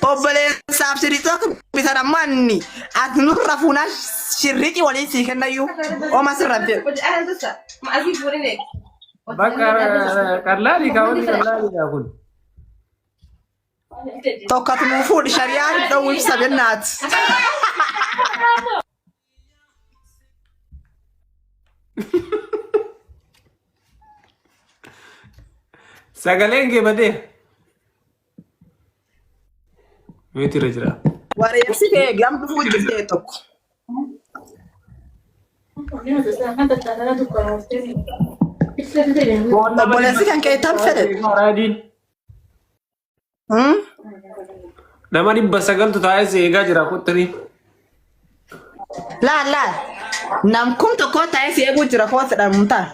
Obboleessaaf shirriixii akka bitan ammoo anni ati nurra fuunaa shirriixii waliin sii kennayyuu oma sirra hin fedhu. Bakka qallaalii kaawwanni qallaaliidha kun. Tokkotu nuu fuudhi shari'aan hin dhowwu ibsa bennaati. Sagaleen kee badee. Meetii irra jira. Wareersi kee gam dhufuu jirtee tokko. Obboleessi kan kee tam fedhe. Raadiin. Nama 900tu taa'ee si eegaa jira kottanii. Laal laal. Nam kum tokko taa'ee si eeguu jira koo fedhamu ta'a.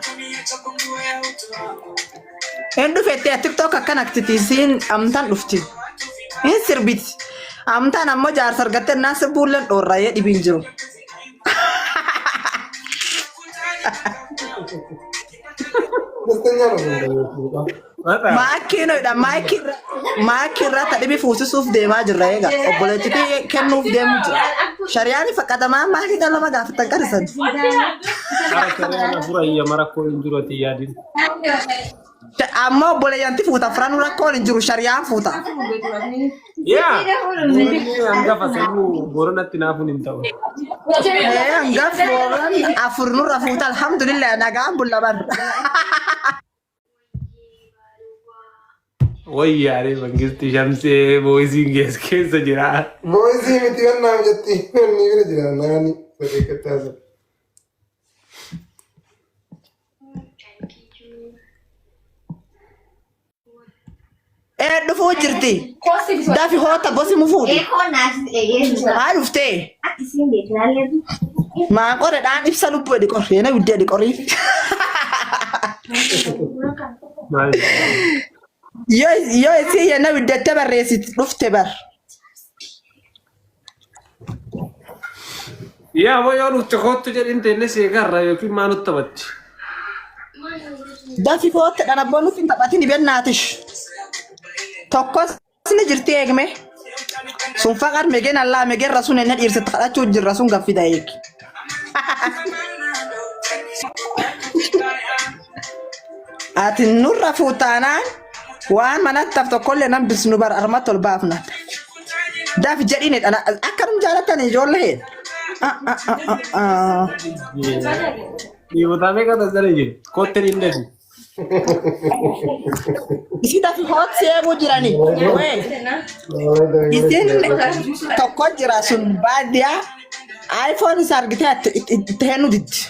Hin dhufettee TikTok akkan aktitiisiin amtaan dhufti. Hin sirbiti. Amtaan ammoo jaarsa argattee naan sirbuulleen dhoorraayee dhibiin jiru. Dastanya ነው ግን Maakkiin hoidha. Maakkii irraa tadhibi fuusisuuf deemaa jirra eega. Obboleettii kennuuf deemu jira. Shariyaan faqqatamaa maakii kan lama gaafatan qarisan. Qara shari'aan afur ayyama rakkoo hin jiru ati yaadin. Ammoo obboleeyyanti fuuta afran rakkoon hin jiru shariyaan fuuta. Yaa Booranni hangafa sanuu Booranatti naafuun hin ta'u. Ee hangaf booran afur nurra fuuta alhamdulillah nagaan bulla barra. Wayyaaree mangisti shamsee booyisiin keessa keessa jira. Voisii miti gannaaf jetti inni bira jira naani sadeeqattaa sana. Ee dhufuu jirti. Dafi hoota gosi mu fuudhi. Haa dhuftee. Maa qore dhaan ibsa lubbuu edhi qorri. Ena widdee edhi qorri. Maal? Yoo yoo isii yenna widdettee barreessiti dhufte bar. Yaa moo yoo dhufte kottu jedhin teenne si eegarra yookiin maa nutti taphatti. Dafi kootti dhaan abboon nutti hin taphatin bennaatish. Tokkos ni jirti eegme. Sun faqar megen allaa megen rasuun inni dhiirsitti kadhachuu jirra sun gaffida eegi. Ati nurra fuutaanaan waan manatti taf tokkollee nan bisnu bar armatti ol baafna. Daf jedhini dhala akkanum jaalatan ijoollee. Dhiibotaa meeqa tattara jiru? Kottin hin dafi. Isi dafi hoot seeguu jirani. Wee isin tokko jira sun baadiyyaa iPhone isa argitee itti hennu diddi.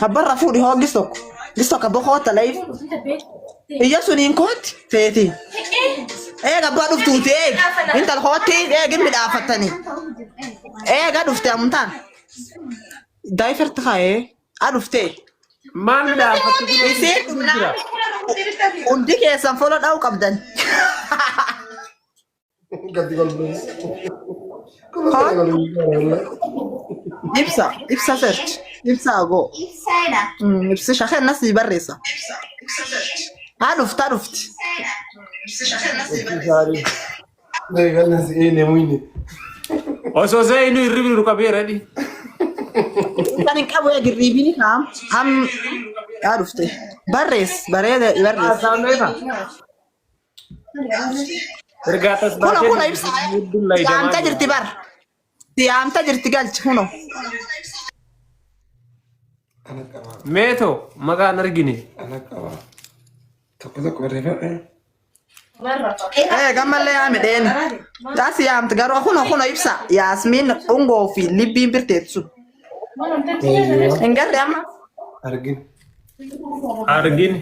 Abbarra fuudhi hoo gis tokko. Gis tokko abboo koota laif. Iyya suniin kootti feeti. Eega abbaa dhuftuuti eeg. Intal kootti eegin midhaafattanii. Eega dhufte amtaan. Daayifirti kaa'ee a dhuftee. Maal midhaafattu kun Isiin jira? dhumnaan hundi keessan foloo dha'uu qabdan. Gadi golbuun. Kun gadi golbuun. Ibsa, ibsa search, ibsa agoo. Ibsi shakeen nas barreessa. Haa dhufti, haa dhufti. Osoo seenu hirribni nu qabeera dhi. Kan hin qabu eegi riibini kaam am haa dhufte. Barreess, bareeda barreess. Haasa'ameera. Ergaa tas Kuno baatee kuno ibsa. hedduun laydamaa Siyaamta jira. jirti bar. Siyaamta jirti galchi kuno. Ana qaba. Meetoo maqaan argine. Ana qaba. Tokko tokko barreeffadhe. Eh gammallee yaa midheen. Taa siyaamti garuu kuno kuno ibsa. Yaasmiin dhungoo fi libbiin birteetsu. Hin garre amma. Argin. Argine.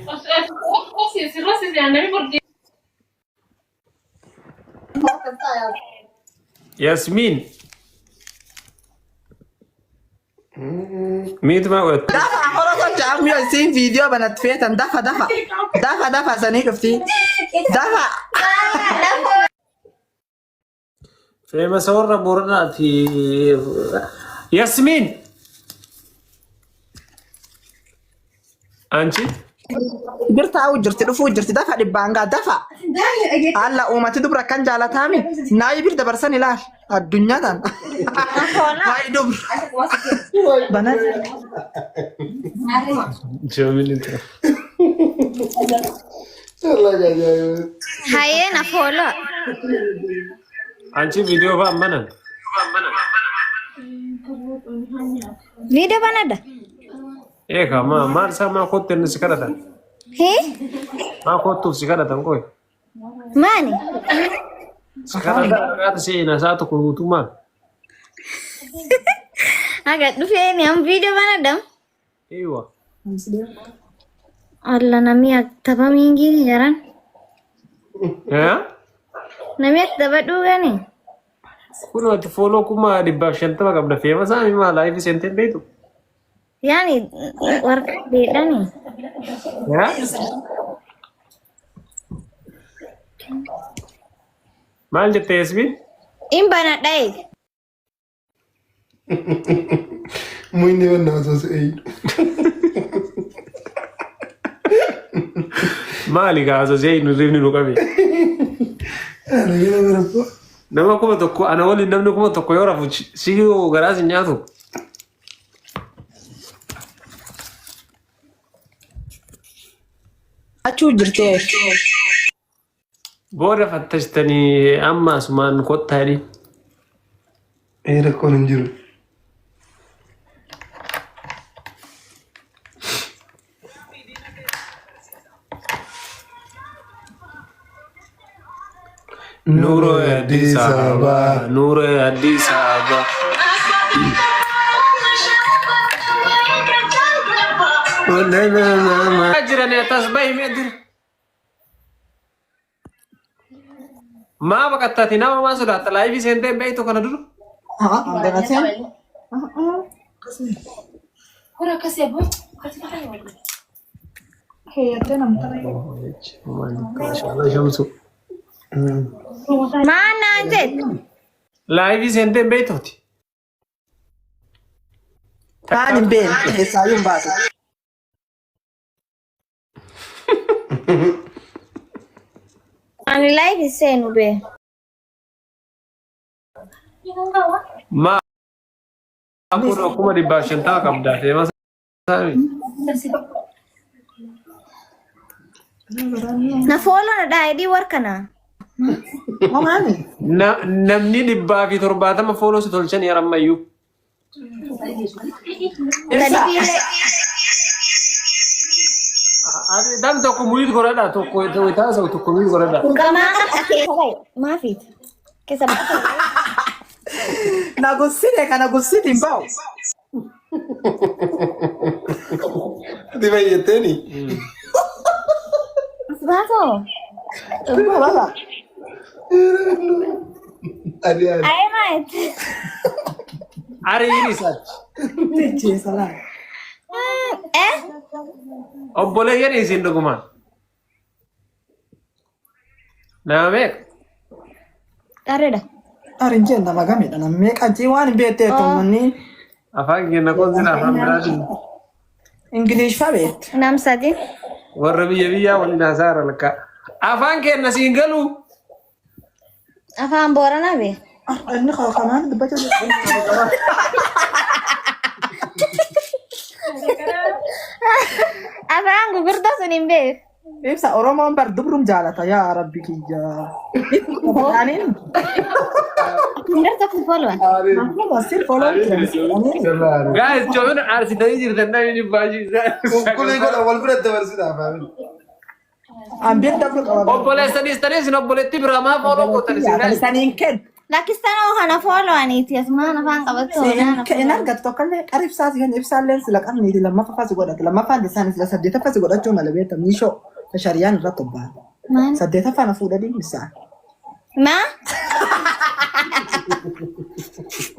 Yasmiin. Miitumaa godhatte. Dafa aforo gocha amma yoo isiin viidiyoo banatti feetan dafa dafa dafa dafa sanii dhufti dafa. Feemasa warra Booranaati. Yasmiin. Anchi. Bir taa'uu jirti dhufuu jirti dafa dhibbaan gaa dafa. Alla uumati dubra akkan jaalataami. Naayi bir dabarsan ilaal. Addunyaa tan. Waa'ee dubra. Bana. Allah ajaa'iba. Hayee na fooloo. Anchi viidiyoo fa'aa manan. Viidiyoo banadha. Eegaa maa maal isaa maa kootti inni si kadhatan? Hee? Maa koottuuf si kadhatan qoy? Maani? Si kadhatan dhaqaata seenaa isaa tokko guutuu maal? Aga dhufeeni am viidiyoo banadha. Eeywa. Alla namni tapha miingiini jaran. Eh? Namni akka tapha dhuugani. Kun ati fooloo 50,000 qabda feema isaa maa laayifii seentee hin beektu? Yaani warqa beedhani. Eh? Maal jette Yasmin? In banadha eeg. Muyni banna osoo si eeyyu. Maali gaa osoo si eeyyu rifni nu qabe. Ana gara bira koo. Nama 1000 ana waliin namni 1000 yoo rafu si garaa si nyaatu. Achuu jirtee. Booda fattashtanii amma asumaan kottaa jedhiin. Ee rakkoon hin jiru. Nuuroo Addis Ababa. Nuuroo Addis Ababa. Jiran tas bahi mee dura. Maa baqattaati nama maa sodaatta laayifii seentee hin beektu kana dura. Shamsu. Maan naan jette? Laayifii seentee hin beektuuti. Kaan hin beekne keessaayyuu hin baatu. Ani live seenu bee. Maa kun 150,000 qabda feema saami. Na follow na dhaa idii warkana. Maani? Namni 170 fooloo si tolchan yarammayyuu. Tadi biilee. Ati dam tokko muyit godhadha tokko taasisa tokko muyit godhadha. Gamaa keessa bahe maafiit? Keessa bahe. Na gussine kana gussiti hin ba'u. Ati fayyatteeni? As baasoo. Baba. Adi adi. Ayee maayit? Ariin isaati. Jecha laa. Eh? Obboleeyyan isin dhugumaan. Nama meeqa? Qarreedha. Arin jeen nama gamidha nama meeqa jee waan hin beekte tummanni Afaan keenya qoonsina afaan biraatiin. Ingilish fa beekte. Nam sadi. Warra biyya biyyaa waliin haasaara lakkaa. Afaan keenya siin galuu. Afaan Booranaa bee. Inni kanaan dubbachuu Afaan gugurdaa sun hin beeku. Ibsa Oromoon bar dubrum jaalata yaa rabbi kiyya. Aniin Hundar tokko follow. sir follow. Guys, joon aarsitanii jirtan namni baay'ee. Qulqullii godha wal bira dabarsita afaan. Ambeen dabru qaba. Obboleessanis ta'ee isin obboleettii biraa maaf ooluu gootan isin guys? Saniin kenn. Lakkistanoo kana follow aniiti asumaan afaan qabattu. Hin argattu tokkollee qara ibsaa si kenna ibsaallee sila qabniiti lammaffaa si godhate lammaffaan isaan sila saddeetaffaa si godhachuu mala beekta miishoo shariyaan irratti obba'a. Maal? Saddeetaffaa na fuudhanii misaan. Ma?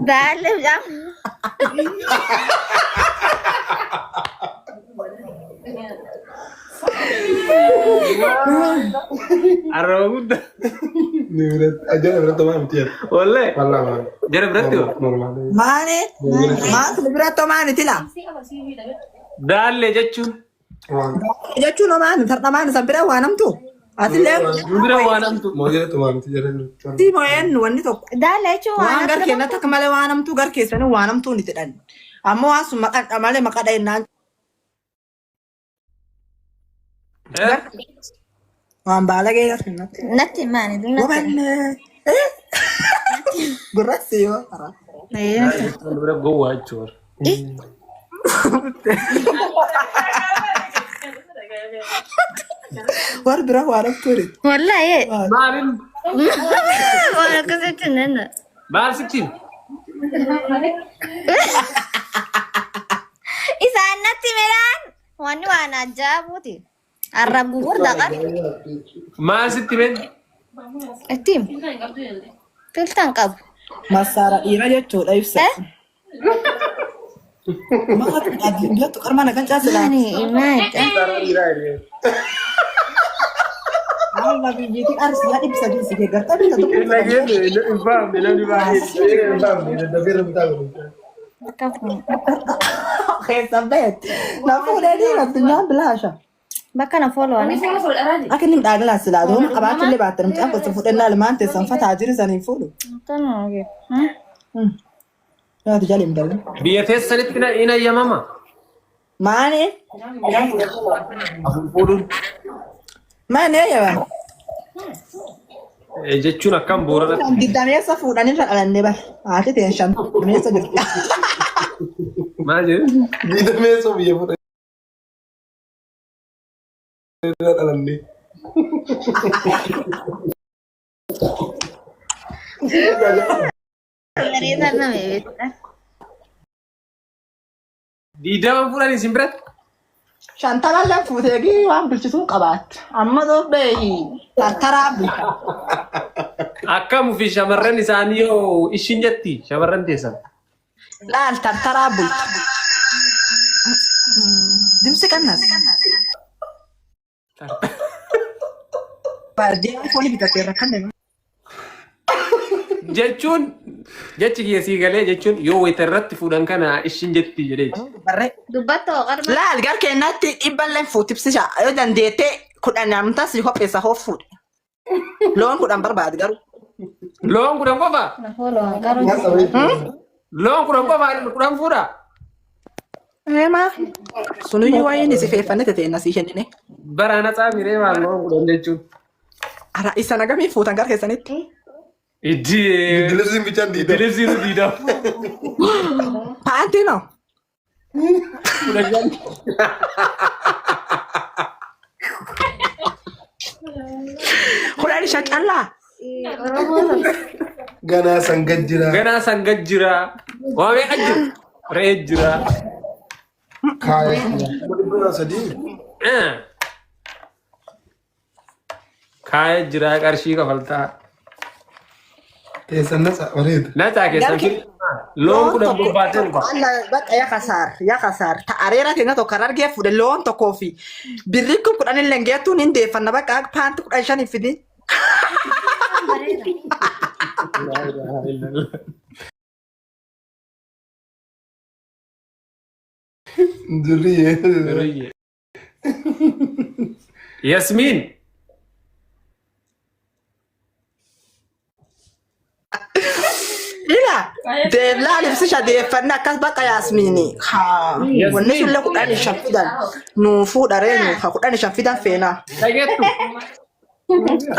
Daalle jam. Arraba guddaa. Ni biratti ajjana biratti homaa miti jedha. Wallee. Wallaa maal. Jara biratti hoo? Normaal. Maani? Maatu biratti maani tila? Daallee jechuun. Waan. Jechuun homaan tardhamaan isa bira waan hamtu. Atillee Nu bira waan hamtu. Moo jedhatu maamti jedhan. moo'een wanni tokko. Daala jechuun Waan waan gar akka keenyatti akka malee waan hamtuu gar keessanii waan hamtuu ni jedhan. Ammoo waan sun maqaa malee maqaa dhahennaan Eh? waan baalagee gar keenyatti. Natti himaani natti. Gobanne. Gurraassi yoo karaa. Nu bira gowwaa jechuudha. Warri bira waan hamtuu ni. Wallahi. Maaliin Waan akkasitti hin danda'u. maal sittiin? Isaan natti midhaan wanni waan ajaa'ibuuti. Arrab gugurdaa qaba. Maal sitti himeen? Ittiin filtan qabu. Massaara dhiira jechuudha ibsa. Eh? Maatu addunyattu qarma na kan caasila. Maani maali? Alla biyyiitiin arsiyaa dhibsa diinsi deeggartaa bita tokko. Hin fahamne namni baay'ee. Keessa beet. Na fuudhee dhiira addunyaan bilaasha. Bakka na fooloo ani. Akka inni midhaagilaa silaa doon qabaachullee baattan mucaan gosa fuudhennaa ilmaan teessan fataa jiru saniin fuudhu. Yaadu jala hin balle. Biyya teessanitti hin ayyamama. Maani? Afur fuudhuun. Maani eeyyama? Jechuun akkam booranatti. Giddameessa fuudhanirra dhalannee bara. Haati ta'e shantameessa jirti. Maal jedhu? Diidameessoo biyya fuudhan. Dhalanne. Bareedaa nama beektaa. Diidama fuudhan isin biratti? Shantamallee fuuteegi waan bilchisuun qabaatte. Amma doobbee tartaraa bulcha. Akkam fi shamarran isaanii yoo ishiin jetti shamarran teessan. Laal tartaraa bulcha. Dimsi qannas. Baadiyyaa foonii bitateerra kan deema. Jechuun jechi kiyya sii galee jechuun yoo wayita irratti fuudhan kana ishiin jetti jedheeti. Barree. Dubbattoo qarma. Laal gar keenyatti dhibballee fuutibsisha yoo dandeette kudhan namta si qopheessa hoo fuudhe. Loon 10 barbaade garuu. Loon 10 qofa? Na fooloo garuu. Loon 10 qofa 10 fuudha? Eema. Sunuyyuu wayiin si feeffanne teteenna sii kennine. Bara natsaa miree maal loon 10 jechuun. Ara isa nagamii fuutan gar keessanitti. Iddi. Dilibsiin bichaan diidama. Dilibsiin diidama. Paantii noo. 15. 15 callaa. Oromoo. Ganaa sangat jira. Ganaa sangat jira. Waa meeqa jira? Re'ee jira. Kaaya. 300. Kaaya jira qarshii kafaltaa. Teessan nasa bareeda. Natsaa keessan loon 10 bobbaatee dhufa. Bakka yaa kasaar yaa kasaar ta'areera keenya tokko kan argee fuudhe loon tokkoo fi birri kun 10 illee geettuun hin deeffanna bakka paanti 15 hin fidin. Durriyyee. Durriyyee. Yasmiin. Ila deeblaa ibsisha deeffanne akkas bakka Yaasmiini. Haa wanni sullee 15 fidan nuu fuudha reenyu haa 15 fidan feenaa. Dhageettu.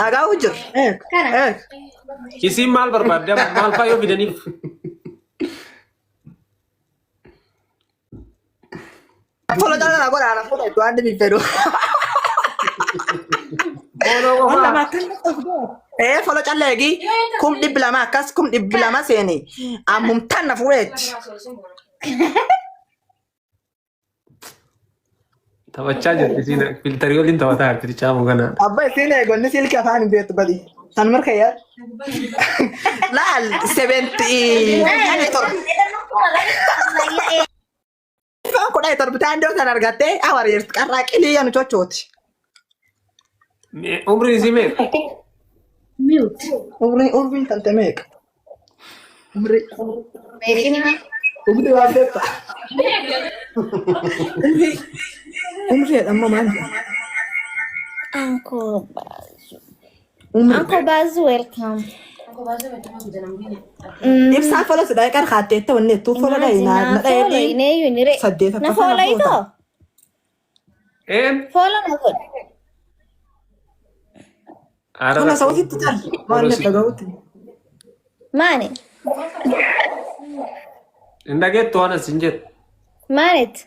Dhagaa'u jira. Eeg eeg. Isiin maal barbaadde maal fa'aa yoo fidaniif? Follow jala na godha na fuudha iddoo adda fedhu. Follow Waan qofaa. lama akkas follow calleegi 200,000 akkas 200,000 seeni ammumtaan na fuudheetti. Taphachaa jirti isiin filtarii waliin taphataa jirti caamu kana. Abba isiin eegonni silkii afaan hin beektu badi. San marka yaa. Laal 77. 17 taandoo san argattee awariirti qarraa qilii yanu chochooti. Umriin isii meeqa? Mute. Umriin tante meeqa? Umrii. Meeqini? Umri waan beekta. Umri umri amma maal jedha? Uncle Bazu. Umri. Uncle Bazu, welcome. Ibsaan follow si dhaye qar kaatteetta wanni jettuu follow dhaye Imagine, na na follow dhaye ineeyyu ni re. saddeet Na akka follow sana itoo? goota. Een Follow na godhi. Ara Kana sa'otitti tar waan Follow si. dhaga'utti. Maani? Hin dhageettu waan asin jedhu. Maanit?